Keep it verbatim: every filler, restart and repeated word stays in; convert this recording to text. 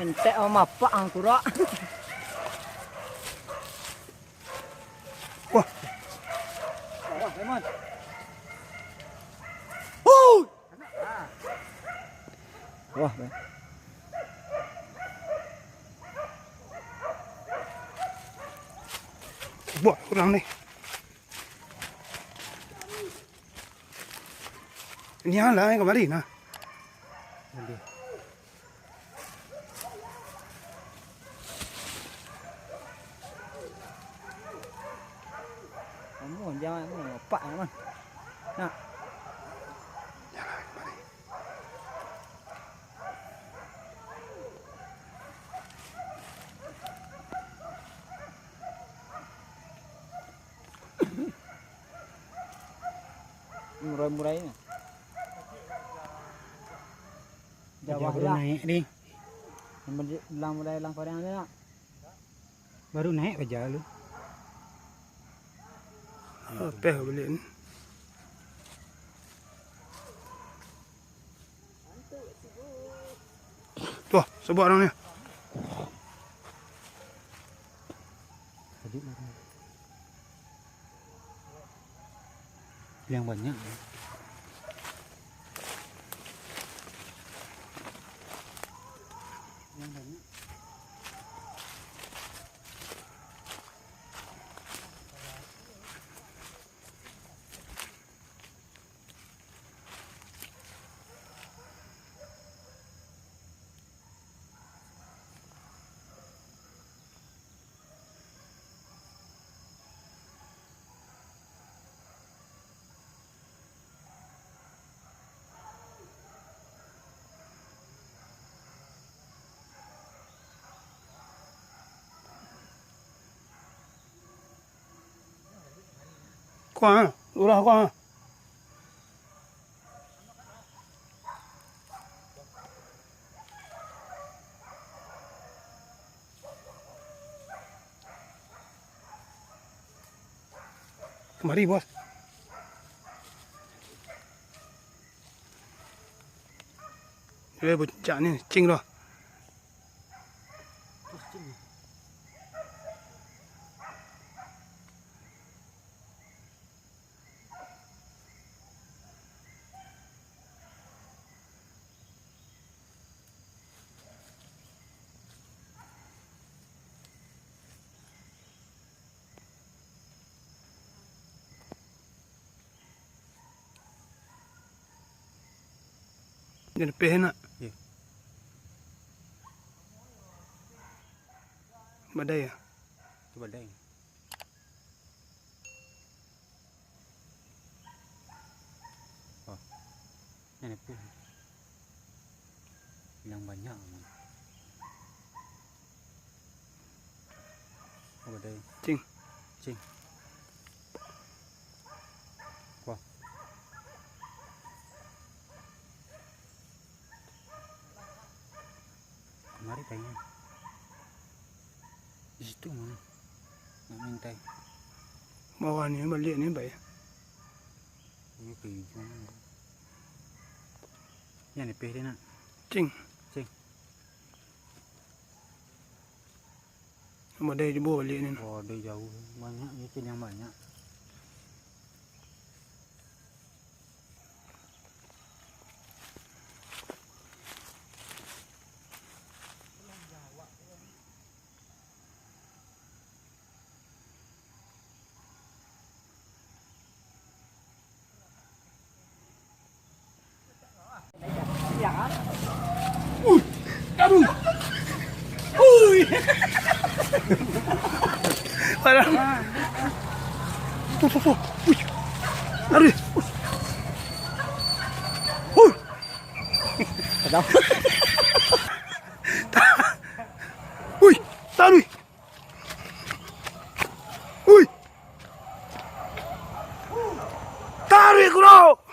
Entek mamapak angkurak. Wah. Wah, Lemon. Wah. Buah kurang ni. Ini lah yang kemarin nah. Kamu jangan, kamu apa, Lemon? Nak. Murai-murai ni. Jawah baru lah. Naik ni. Yang beli-, lang murai, lang parang tu nak. Baru naik baja lu. Teh beli ni. Tuh, sobok orang ni. Yang banyak. Yang banyak. Kuah, ah. Lurah kuah, ah. Kamari, Bos. Eh, bucak ni, cing tu. Jan peh nak. Iyo. Badai ya? Tu badai. Oh. Nan pun. Yang banyak. Oh, badai. Cing. Cing. Wah. Kamari tanya. Di situ mah. Nak mintai. Bawah ni, baliak ni, Bai. Ini ke ujung. Yang lebih dia nak. Cing. Cing. Sama ada jebol baliak ni. Oh, ada jauh. Banyak je, Cing, yang banyak. Ui, aduh. Ui. Parah. Tuh, tuh, tuh. Ui. Aduh. Ui. Ui. Taruih. Ui. Taruih, Kuro.